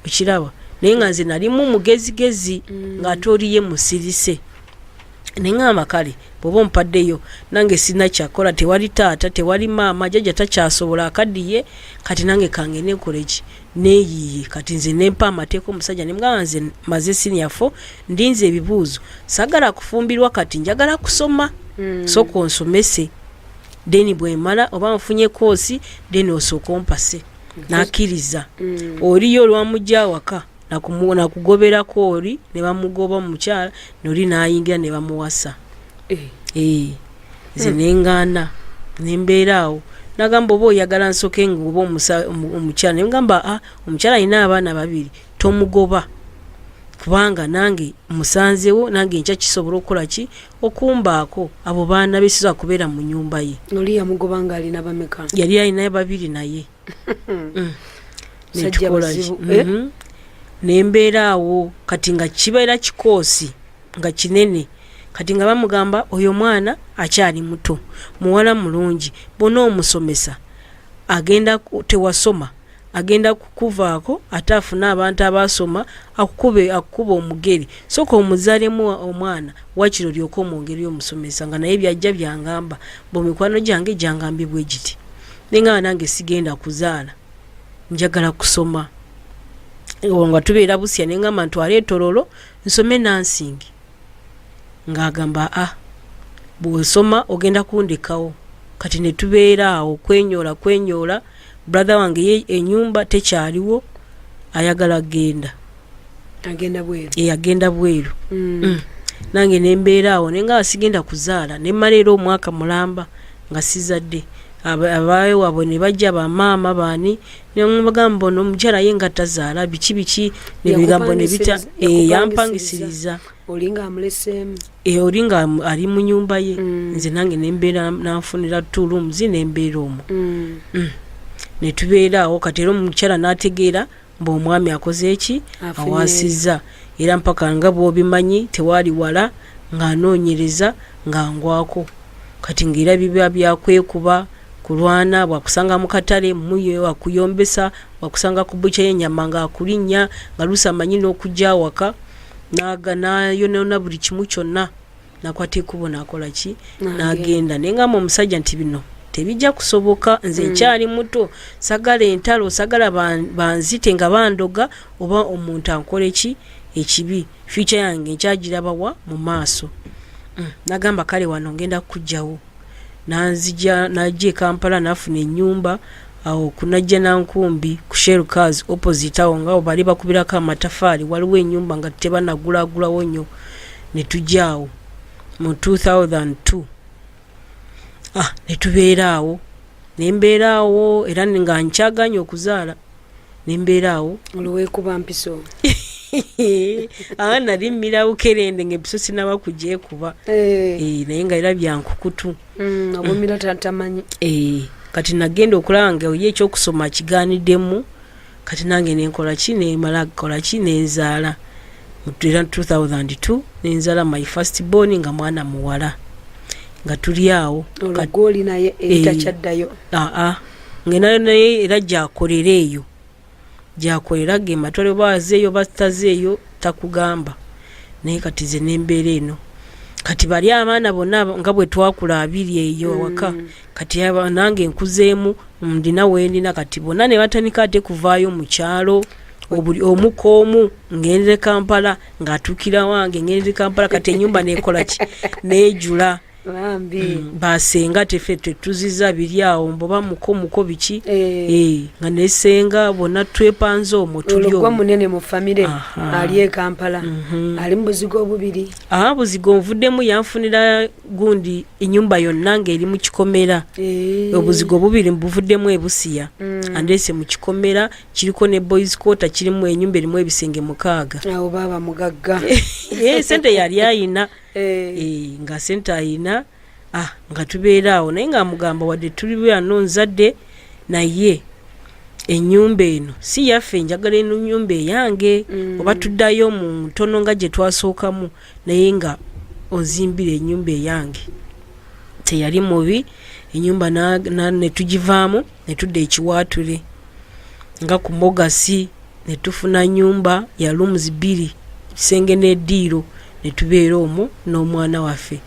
okiraba. Naye nga nze nalimu mugezigezi, ng'ate oliye musirise. Neŋŋamba, "Kale bw'oba ompaddeyo nange sirina kyakola, tewali taata, tewali maama, jjajja takyasobola, akaddiye, kati nange kange nenkole ki, neeyiiye." Kati nze nempa amateeka omusajja, nemugamba, "Nze maze senior four, ndinze ebibuuzo, saagala kufumbirwa, kati njagala kusoma. Sooka onsomese, then bwemala oba nfunye course, then osooka ompase." N'akkiriza. Oliyo olwamugja awaka nakugoberako oli ne bamugoba mukyala, noli n'ayingira ne bamuwasa. Eh. Eh, nze nengaana, nembeera awo. Nagamba, "Oba oyagala nsoke nga oba omukyala." Nemugamba, "A, omukyala alina abaana babiri, tomugoba, kubanga nange musanzewo, nange nkya kisobola okukola ki okumbaako, abo baana besiza kubeera mu nyumba ye." Oli yamugoba nga alina bameka? Yali alina babiri naye. Sajja Netukola ki? bazibu, eh? Mhm. Nembeera awo. Kati nga kibeera kikoosi nga kinene. Kati nga bamugamba, "Oyo mwana akyali muto, muwala mulungi, bona omusomesa agenda tewasoma agenda kukuvaako, ate afune abantu abasoma akukube, akukuba omugere. Sooka omuzaalemu omwana wakiro, olyoke omwongere omusomesa." Nga naye byajja byangamba bo, mikwano gyange gyangambye bwe giti, nengamba, "Nange sigenda kuzaala, njagala kusoma." Olwo nga tubeera Busya, nengamba, "Ntwale eTororo nsome nursing." Ng'agamba, "A, bw'osoma ogenda kundekawo." Kati ne tubeera awo kwenyoola kwenyoola. Brother wange ye enyumba tekyaliwo, ayagala genda. Agenda bweru? E, agenda bweru. Nange nembeera awo, nenga sigenda kuzaala, nemmala era omwaka mulamba nga sizadde. Abaewabwe ne bajja, bamaama baani, nebagamba, "Ono omukyala ye nga tazaala, biki biki?" Nebigambo nebita. Yakupangisiriza. Yampangisiriza. Oli nga amuleseemu? Eh, oli nga ali mu nyumba ye. Nze nange nembeera, nanfunira two rooms, nembeera omwo. Netubeera awo. Kati era omukyala n'ategeera mbu omwami akoze eki? Afunye. Awasizza. Era mpaka nga bw'obimanyi, tewaali wala ng'anoonyereza nga ngwako. Kati ngaera biba byakwekuba, kulwana, bwakusanga mu katale muye akuyombesa, bwakusanga ku bukya yenyama ngaakulinnya, nga luusi amanyi n'okujja awaka nayonona buli kimu kyonna, nakwata ekubo nakola ki, nagenda. Naye ngamba omusajja nti bino tebijja kusoboka, nze nkyali muto, sagala entalo, sagala banzite nga bandoga oba omuntu ankole ki ekibi, future yange nkyagirabawa mu maaso. Nagamba kale wano ngenda kukugjawo. Nanzija, najja e Kampala, nafuna ennyumba awo kunajja nankumbi ku Shell Cars opposite awo nga bali bakubirako amatafaali, waliwo ennyumba nga tebanagulagulawo nnyo, ne tujja awo mu 2002. Ne tubeera awo, nembeera awo era nga nkyaganye okuzaala, nembeera awo. Olwekuba mpiso? Aa, nali mmira bukerende ngaempiso sinaba kugyekuba. Naye nga era byankukutu. Obumira tamanyi. Kati nagenda okulaba nga ye ekyokusoma kigaaniddemu, kati nange nenkola ki, nemala kola ki, nenzaala era 2002, nenzaala my first born nga mwana muwala, nga tuli awo. Olwo gwoli naye eritakyaddayo? Aa, ngenda naye era gyakolera eyo, gyakolera ge matwale, oba azeeyo batazeeyo takugamba. Naye kati ze nembeera eno, kati bali abaana bonna nga bwe twakula abiri eyo awaka, kati nange nkuzeemu, ndina wendina, kati bonna ne batandika ate kuvaayo mu kyalo, buli omu koomu, ngendere Kampala ng'atuukira wange, ngendere Kampala, kati ennyumba nekola ki, neejula. Bambi. Basenga tefe tetuziza biri awo mboba muko muko biki. Nga nesenga bonna twepanze omwo tuli olwo gwe omwo. Munene mu famire. Ali e Kampala, ali mu buzigo obubiri. Aha, buzigo nvuddemu, yanfunira gundi ennyumba yonna ng'eri mu kikomera. Obuzigo bubiri mbuvuddemu ebusiya, andeese mu kikomera kiriko ne boys quarter, kirimu enyumba erimu ebisenge 6. Awo baaba mugagga. Sente yali ayina. Nga sente ayina. Nga tubeera awo, naye nga mugamba wadde tuli wano nzadde, naye ennyumba eno si yaffe, njagala eno nyumba eyange, oba tuddayo mu ntono nga gye twasookamu, naye nga onzimbira ennyumba eyange. Teyali mubi, ennyumba ne tugivaamu ne tudda ekiwaatule nga ku Mogasi, ne tufuna nyumba ya rooms 2, kisenge n'eddiiro, ne tubeera omwo n'omwana waffe,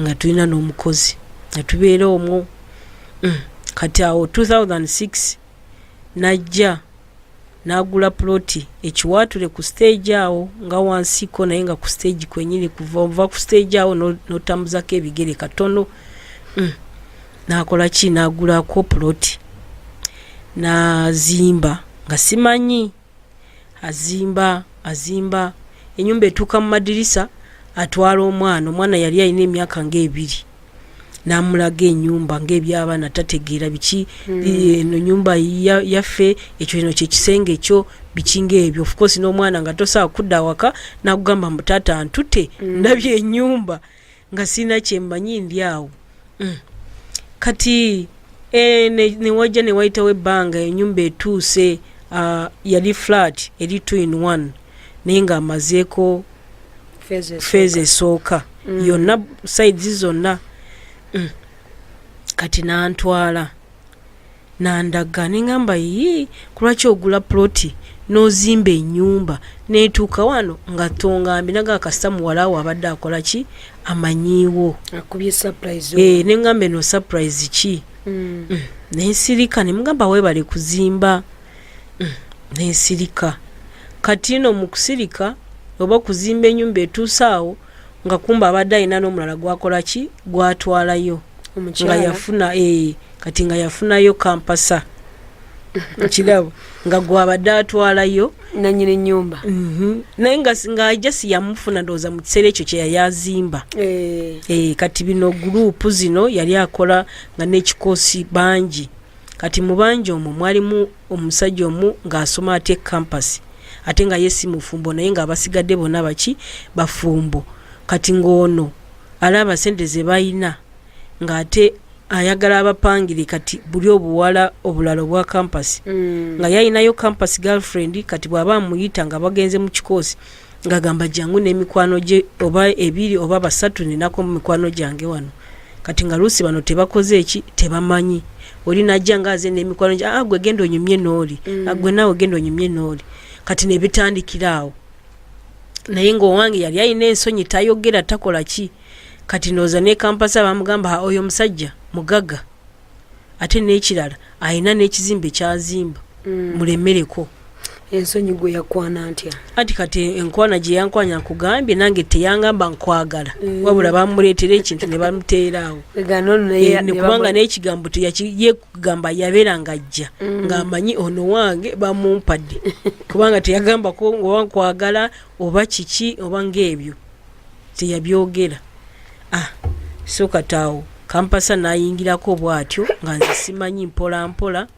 nga tulina n'omukozi, ne tubeera omwo. Kati awo 2006 najja n'agula ploti ekiwaatule ku stage awo nga wansiko, naye nga ku stage kwenyini, kuva ova ku stage awo n'otambuzako ebigere katono. N'akola ki, n'agulako ploti n'azimba nga simanyi azimba, azimba enyumba etuuka mu madirisa, atwala omwana, omwana yali alina emyaka ngaebiri, n'amulaga enyumba ngaebyabaana tategeera biki. Eno nyumba yaffe, ekyo kino kyekisenge ekyo, biki ngaebyo. Of course n'omwana nga tosobola kudda awaka n'akugamba mbu taata ntute ndabye enyumba, nga sirina kyemmanyi, ndi awo. Kati newajja newayitawo ebbanga, enyumba etuuse, yali flat eri 2 in 1, naye ng'amazeeko Phase. Phase esooka yonna, sides zonna. Kati nantwala nandaga, neŋŋamba yi kulwaki ogula ploti n'ozimba ennyumba neetuuka wano nga tongambye? Naga kasita muwala wo abadde akola ki, amanyiiwo. Akubye surprise. Neŋŋamba eno surprise ki? Nensirika, nemugamba weebale kuzimba. Nensirika. Kati no mu kusirika oba kuzimba ennyumba etuuse awo, nga kumba abadde alina n'omulala gwakola ki, gwatwalayo nga Omukyala. yafuna, kati nga yafunayo kampasa kirabo nga gwabadde atwalayo. Nanyini nyumba. Naye nga si yamufuna, ndowooza mu kiseera ekyo kye yali azimba. Kati bino group zino yali akola nga n'ekikoosi bangi, kati mu bangi omwo mwalimu omusajja omu ng'asoma ate campus, ate nga ye si mufumbo, naye ng'abasigadde bonna baki, bafumbo. Kati ng'ono alaba sente ze balina, ng'ate ayagala abapangire, kati buli obuwala obulala obwa campus, nga yalinayo campus girlfriend, kati bw'aba amuyita nga bagenze mu kikoosi, ng'agamba jangu n'emikwano gye oba ebiri oba basatu, ninako mu mikwano gyange wano. Kati nga luusi bano tebakoze eki, tebamanyi. Oli najja nga aze n'emikwano gye, ah, gwe genda onyumye n'oli, ah, gwe naawe genda onyumye n'oli. Kati nebitandikira awo. Naye ng'owange yali alina ensonyi, tayogera, takola ki. Kati ndowooza ne kampasa bamugamba, "Ha, oyo omusajja mugaga, ate n'ekirala alina n'ekizimbe kyazimba, mulemereko." Ensonyi gwe yakwana ntya? Anti kati enkwana gye yankwanya, nkugambye, nange teyangamba nkwagala, wabula bamuleetera ekintu ne bamuteera awo. Kubanga n'ekigambo ye kugamba yabeera ng'ajja ng'amanyi ono wange bamumpadde, kubanga teyagambako oba nkwagala oba kiki oba ng'ebyo teyabyogera. Ah, so kati awo kampasa n'ayingirako bw'atyo nga nze simanyi, mpola mpola,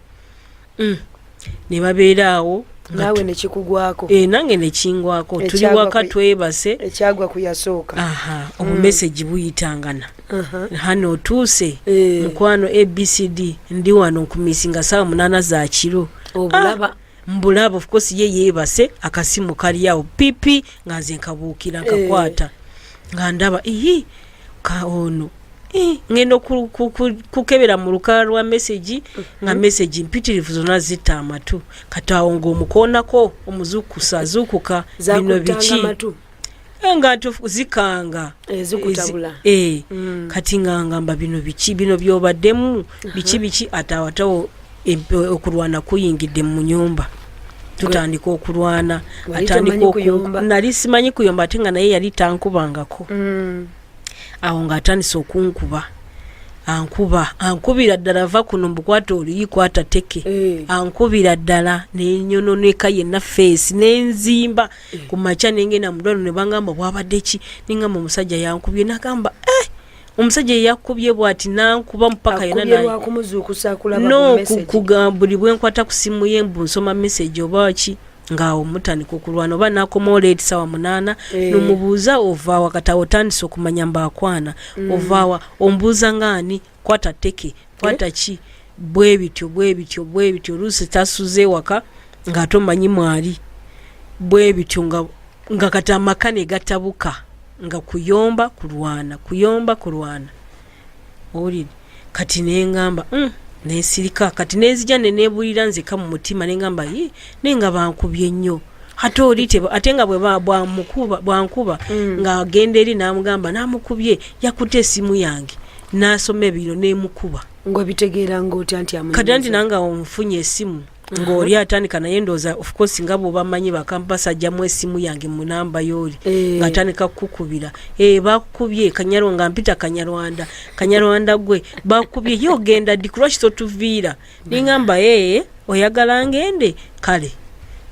ne babeera awo nga Naawe nekikugwako. Eh, nange nekingwako. Tuli waka twebase. Ekyagwa ku yasooka. Aha, obumesagi buyitangana, "Hano otuuse? Mukwano ABCD, ndi wano nkumisinga saawa 8 za kiro." Obulaba? Ah, mbulaba. Of course ye yeebase, akasimu kali awo pipi, nga nze nkabuukira nkakwata, nga ndaba iyi ka ono. Eh, ngenda kukebera mu lukalala lwa message, nga message mpitirivu, zonna zitta amatu. Kati awo ng'omukoonako omuzukusa, azuukuka, bino Zakuttanga biki? matu. Eh, nga zikanga. Eh, zikutabula. Kati nga ngamba, bino biki? Bino byobaddemu biki biki? Ate awo atawo okulwana kuyingidde mu nyumba, tutandika okulwana. Wali Atandika tomanyi kuyomba? Nali simanyi kuyomba, ate nga naye yali tankubangako. Awo ng'atandise okunkuba, ankuba, ankubira ddala, va kuno, mbukwata oluyi, kwata teke. Ankubira ddala nenyononeka yenna, face nenzimba. Ku makya nengenda mu ddwaliro ne bangamba, "Bwabadde ki?" Nengamba, "Omusajja yankubye." Nagamba, "Eh, omusajja yakubye bwati?" Nankuba mpaka yena. Akubye lwakumuzuukusa kulaba No ku message? Kugamba buli bwenkwata ku simu ye mbu nsoma message oba ki, ngaawo mutandika okulwana, oba nakomawo late sawa 8, nomubuuza, "Ovaawa?" Kati awo otandise okumanya mbaakwana. "Ovaawa?" Ombuuza ngaani? Kwata teke, kwata ki, bwe bityo bwe bityo bwe bityo. Oluusi tasuze ewaka ng'ate omanyi mwali, bwe bityo nga kati amaka ne gatabuka, nga kuyomba, kulwana, kuyomba, kulwana, owulire. Kati neŋŋamba, nensirika. Kati nenzija neneebulira nzeka mu mutima, neŋŋamba, "Ye, naye nga bankubye nnyo." Ate oli ate nga bwe bwankuba ng'agenda eri n'amugamba n'amukubye, yakutte essimu yange n'asoma ebiro n'emukuba. Ng'obitegeera ng'otya nti Kati anti amunyumiza? Nange awo nfunye essimu ng'oli atandika, naye ndowooza of course nga bw'obamanyi bakampasa, ajjamu essimu yange mu namba y'oli, ng'atandika kukukubira, "Eh, bakukubye Kanyarwanda," nga mpita Kanyarwanda, "Kanyarwanda gwe bakukubye, ye ogenda ddi? Kulwaki totuviira?" Ningamba, "Ee, oyagala ngende? Kale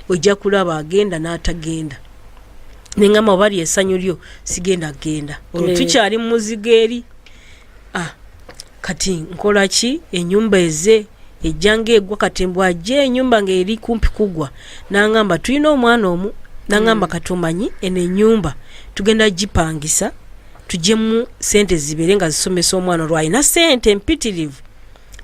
ojja kulaba." Agenda n'atagenda. Nengamba, "Oba ly essanyu lyo, sigenda genda." Olwo tukyali mu muzigo eri. Ah, kati nkola ki? Enyumba eze ejja ngaegwa. Kati bwajja enyumba ngaeri kumpi kugwa, nangamba tulina omwana omu, nangamba, "Kati omanyi eno enyumba tugenda gipangisa, tujemu sente zibeere nga zisomesa omwana." Olwo alina sente empitirivu,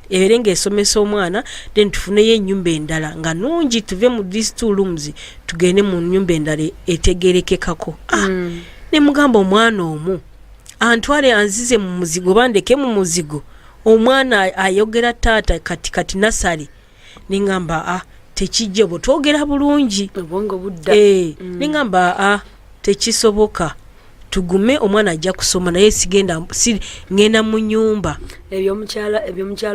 ebeere ngaesomesa omwana, then tufuneyo enyumba endala nga nungi, tuve mu these two rooms tugende mu nyumba endala etegerekekako. Ah, nemugamba, "Omwana omu antwale anzize mu muzigo oba ndeke mu muzigo? Omwana ayogera taata kati kati nasale." Neŋŋamba, "A, tekijja, bwe twogera bulungi." Obwongo budda. Eh, neŋŋamba, "A, tekisoboka, tugume, omwana ajja kusoma, naye sigenda, si ŋŋenda mu nyumba." Ebyomukyala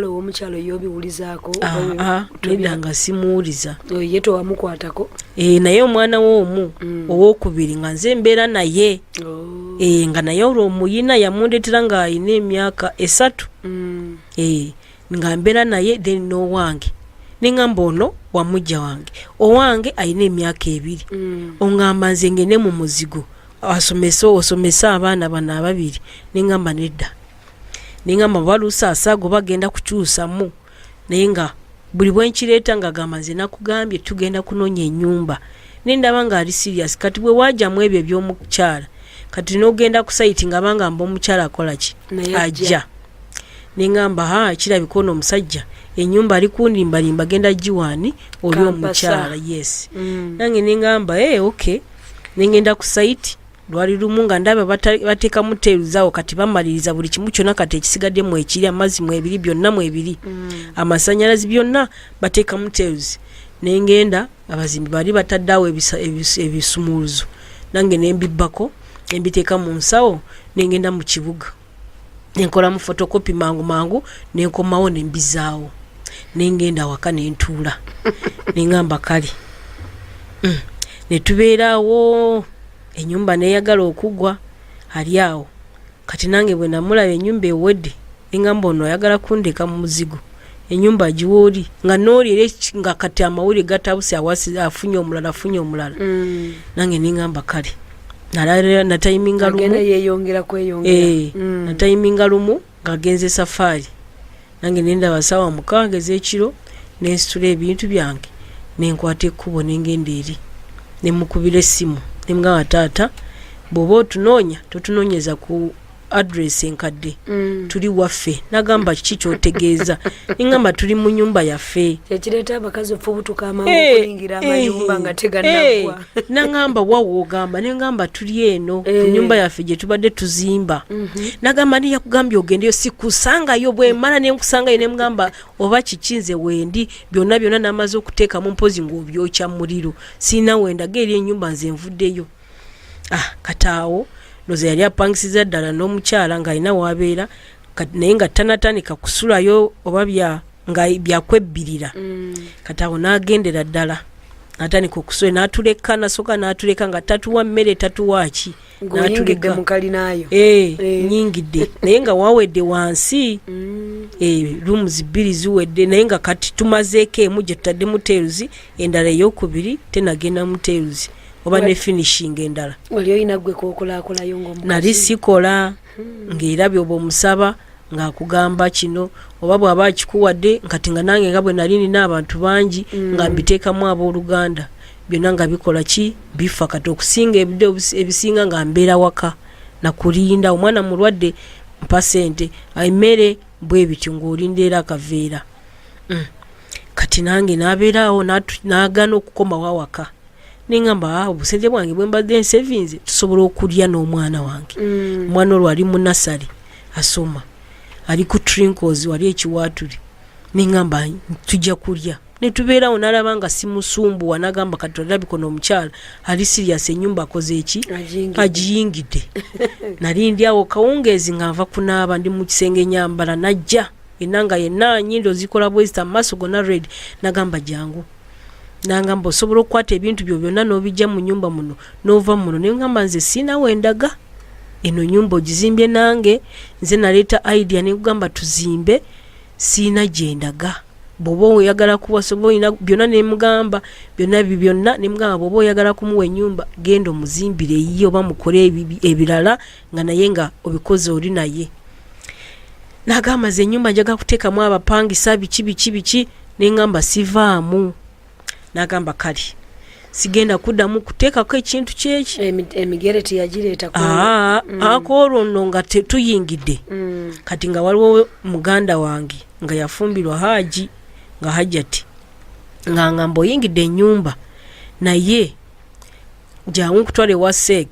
ow'omukyalo yobiwulizaako? Ah, ah, nedda, nga simuwuliza. Ye towamukwatako? Eh, naye omwana we omu owokubiri nga nze mbeera naye. Oh. Eh, nga naye olwo omuyina yamundetera ng'alina emyaka 3. Eh, nga mbeera naye, then n'owange neŋŋamba, ono wamujja wange, owange alina emyaka 2. Oŋŋamba nze ngende mu muzigo asomese, osomese abaana bano ababiri? Neŋŋamba nedda. Neŋŋamba baluusi asaago bagenda kukyusamu. Naye nga buli bwenkireeta nga gamba, "Nze nakugambye tugenda kunoonya ennyumba." Nendaba nga ali serious. Kati bwe wajamu ebyo ebyomukyala, kati n'ogenda ku site nga bangamba omukyala akola ki? Naye ajja. Ajja. Neŋŋamba, "Ha, kirabika ono omusajja enyumba ali kundimbalimba, genda giwaani oli Kampasa. omukyala." Yes. Nange neŋŋamba, "Hey, okay." Nengenda ku site. Lwali lumu nga ndaba bateekamu teeruzaawo, kati bamaliriza buli kimu kyonna, kati ekisigadde mwekiri, amazzi mwebiri, byonna mwebiri, amasanyalazi byonna bateekamu tiles. Nengenda, abazimbi bali batadde awo ebisumuluzo, nange nembibbako nembiteeka mu nsawo, nengenda mu kibuga nenkolamu photocopy mangu mangu, nenkomawo nembizaawo, nengenda waka nentuula, nengamba kale. Netubeeraawo, enyumba neyagala okugwa ali awo. Kati nange bwe namulaba enyumba ewedde, nengamba ono ayagala kundeka mu muzigo, enyumba agiwa oli nga nooli era nga kati amawulire gatabuse, awasi afunye omulala, afunye omulala. Nange nengamba kale. Natayiminga lumu. Agenda yeyongera kweyongera. Eh, natayiminga lumu ng'agenze safaari, nange nendaba saawa 6 ez'ekiro, nensitula ebintu byange, nenkwata ekkubo, nengenda eri, nemukubira essimu, nemugamba, taata, bw'oba otunoonya totunoonyeza ku address enkadde, tuli waffe. Nagamba, kiki kyotegeeza? Neŋŋamba, tuli mu nyumba yaffe. Kyekireeta abakazi ofubutuka amangu Eh, okuyingira amayumba nga tegannaggwa. Naŋŋamba, wawa ogamba? Neŋŋamba, tuli eno ku nyumba yaffe gye tubadde tuzimba. Nagamba, ni yakugambye ogendeyo? Sikusangayo, bwemala nenkusangayo. Nemugamba, oba kiki, nze wendi byonna byonna namaze okuteekamu, mpozi ng'obyokya muliro, siina wendaga eri enyumba, nze nvuddeyo. Ah, kati awo noza yali apangisiza ddala n'omukyala ng'alina wabeera kati, naye nga tanatandika kusulayo oba bya nga byakwebbirira. Kati awo n'agendera ddala natandika okusula, n'atuleka, nasooka n'atuleka nga tatuwa mmere, tatuwa ki. Ng'oyingidde mu kalinaayo. Eh, Eh. nyingidde, naye nga wawedde wansi. Eh, rooms bbiri ziwedde, naye nga kati tumazeeko emu gye tutaddemu tiles, endala eyokubiri tenagenda mu tiles oba ne finishing endala. Wali olina gwe kwokolakolayo ng'omukazi? Nali sikola, ng'era byoba omusaba ng'akugamba kino, oba bw'aba akikuwadde. Kati nga nange nga bwe nali nina abantu bangi, nga mbiteekamu abooluganda, byonna nga bikola ki, bifa. Kati okusinga ebidde ebisinga nga mbeera waka nakulinda omwana mulwadde, mpa sente, emmere, bwe bityo ng'olinda era akaveera. Kati nange n'abeeraawo n'agaana okukomawo awaka, neŋŋamba, "Ah, obusente bwange bwe mbadde nsevinze tusobola okulya n'omwana wange." Omwana olwo ali mu nursery asoma, ali ku Trinkles wali ekiwaatuli. Neŋŋamba tujja kulya, netubeerawo. Nalaba nga simusumbuwa, nagamba kati olabika ono omukyala ali serious, enyumba akoze eki? Agiyingidde. Agiyingidde. Nali ndi awo kawungeezi nga nva kunaaba, ndi mu kisenge nyambala, najja yenna nga yenna nyindo zikola bwezita, amaaso gonna red. Nagamba, jangu. Nangamba, osobola okukwata ebintu byo byonna n'obijja mu nyumba muno n'ova muno? Nengamba, nze siina wendaga, eno nyumba ogizimbye nange, nze naleeta idea nekugamba tuzimbe, siina gyendaga. Bw'oba oyagala kuwasa oba olina byonna, nemugamba byonna ebyo byonna, nemugamba bw'oba oyagala kumuwa ennyumba, genda omuzimbire eyiye oba mukole ebirala nga naye nga obikoze oli naye. Nagamba, ze ennyumba njagala kuteekamu abapangisa, biki biki biki. Neŋŋamba, sivaamu. Nagamba, kale sigenda kuddamu kuteekako ekintu kyeki. Emigere teyagireeta ku Aa, akoolwo nno nga tetuyingidde. Kati nga waliwo muganda wange nga yafumbirwa haaji, nga hajati nga ngamba, oyingidde ennyumba, naye jangu nkutwala ewa seek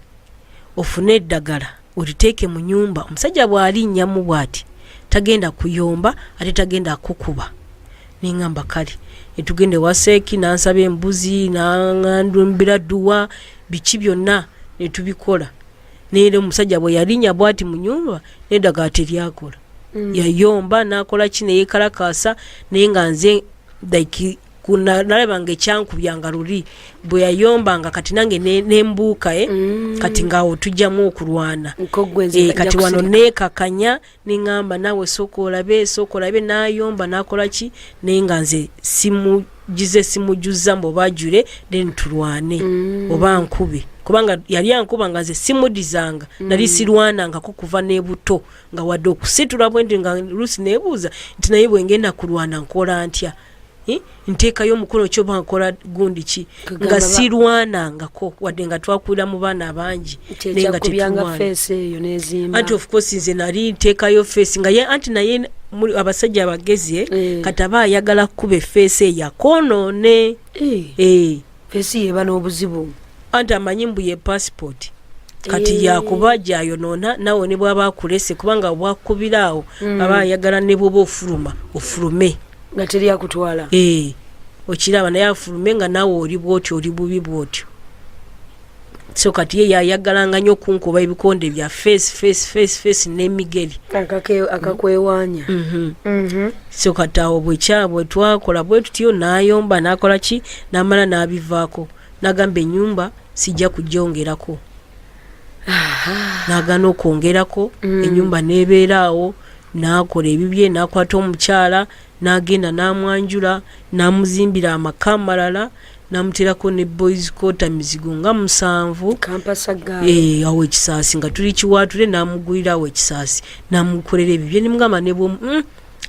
ofune eddagala oliteeke mu nyumba, omusajja bw'alinnyamu bw'ati tagenda kuyomba ate tagenda kukuba. Neŋŋamba kale. Netugenda ewa seeki, nansaba embuzi, nandumbira dduwa, biki byonna netubikola. Naye omusajja bwe yalinnya bw'ati mu nyumba, n'eddagala teryakola. Yayomba n'akola ki, neyekalakaasa, naye nga nze like nalabanga ekyankubyanga luli bwe yayombanga, kati nange nembuuka, eh? Kati ngaawo tujjamu okulwana. Nko gwe nze Eh, nja kati wano kusirika. neekakanya, neŋŋamba, naawe sooka olabe, sooka olabe. N'ayomba n'akola ki, naye nga nze simugize, simujuza mbu oba ajule then tulwane oba nkube, kubanga yali ankuba nga nze simudizanga. Nali sirwanangako kuva n'ebuto, nga wadde okusitula bwe nti nga lusi neebuuza nti naye bwe ngenda kulwana nkola ntya? Eh, nteekayo omukono ki oba nkola gundi ki? Kugamba Nga sirwanangako wadde nga twakulira mu baana abangi, naye nga Kyekyakkubyanga tetulwana. Face eyo n'ezimba. Anti of course nze nali nteekayo face nga ye, anti naye abasajja abagezi, eh, kati aba ayagala kukuba eface eyo akonoone. Eh, Eh, face yeba n'obuzibu. Anti amanyi mbu ye passport. Kati yakuba gyayonoona naawe ne bwaba akulese, kubanga bwakubira awo aba ayagala ne bwoba ofuluma ofulume nga teri akutwala. Eh, okiraba, naye afulume nga naawe oli bwotyo, oli bubi bwotyo. So kati ye yayagalanga nnyo okunkuba ebikonde bya face, face, face, face n'emigeri. Akakwewaanya. So kati awo bwekyabwe twakola bwe tutyo, n'ayomba, n'akola ki, n'amala n'abivaako, n'agamba ennyumba sijja kugyongerako, n'agaana okwongerako ennyumba, n'ebeera awo. N'akola ebibye, n'akwata omukyala, n'agenda n'amwanjula, n'amuzimbira amaka amalala, n'amuteerako ne boys quarter, mizigo nga 7. Kampasagaalo. Eh, awo ekisaasi nga tuli kiwaatule, n'amugulira awo ekisaasi, n'amukolera ebibye. Nimugamba ne bwo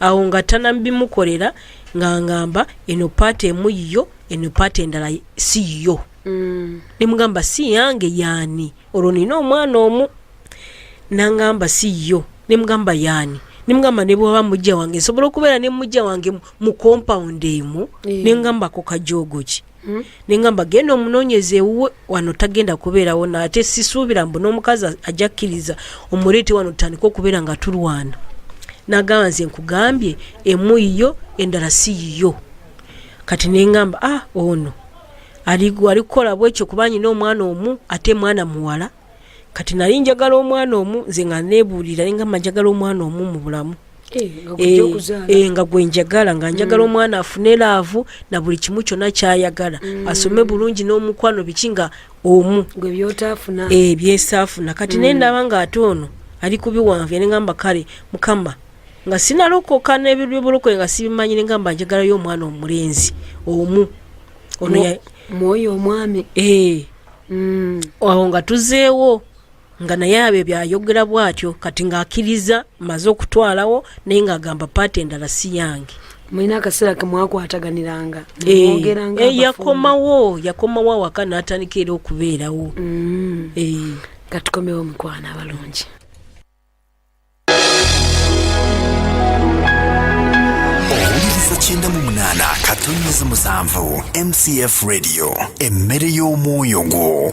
awo nga tanabimukolera, nga ngamba eno part emu yiyo, eno part endala si yiyo. Nemugamba si yange, yaani? Olwo nina omwana omu. Nangamba si yo. Nemugamba yaani? Nemugamba ne bwaba mujja wange, nsobola okubeera ne mujja wange mu compound emu? Nengamba ko kajoogo ki? Nengamba genda omunoonyeza ewuwe, wano tagenda kubeerawo, naate sisuubira mbu n'omukazi ajja kkiriza omuleete wano tutandike okubeera nga tulwana. Nagamba nze nkugambye emu yiyo, endala si yiyo. Kati nengamba, ah, ono ali kukola bwekyo kuba nyina omwana omu, ate mwana muwala. Kati nali njagala omwana omu, nze nga nebuulira, nengamba njagala omwana omu mu bulamu. Eh, nga gujja okuzaala. Nga gwe njagala, nga njagala omwana afune love na buli kimu kyonna kyayagala, asome bulungi n'omukwano, biki, nga omu. Gwe byotaafuna. Byesaafuna. Kati naye ndaba nga ate ono ali kubiwanvu. Nengamba kale Mukama, nga sinalokoka n'ebyobulokole nga sibimanyi, nengamba njagalayo omwana omulenzi omu ono. Mwoyo omwami. Awo nga tuzeewo, nga naye abyo byayogera bwatyo. Kati ng'akkiriza maze okutwalawo, naye ng'agamba part endala si yange. Mulina akaseera ke mwakwataganiranga? Mwogeranga abafumbo? Yakomawo awaka n'atandika era okubeerawo. Katukomewo, mukwano abalungi. Owuliriza 98.7 MCF Radio, emmere y'omwoyo gwo.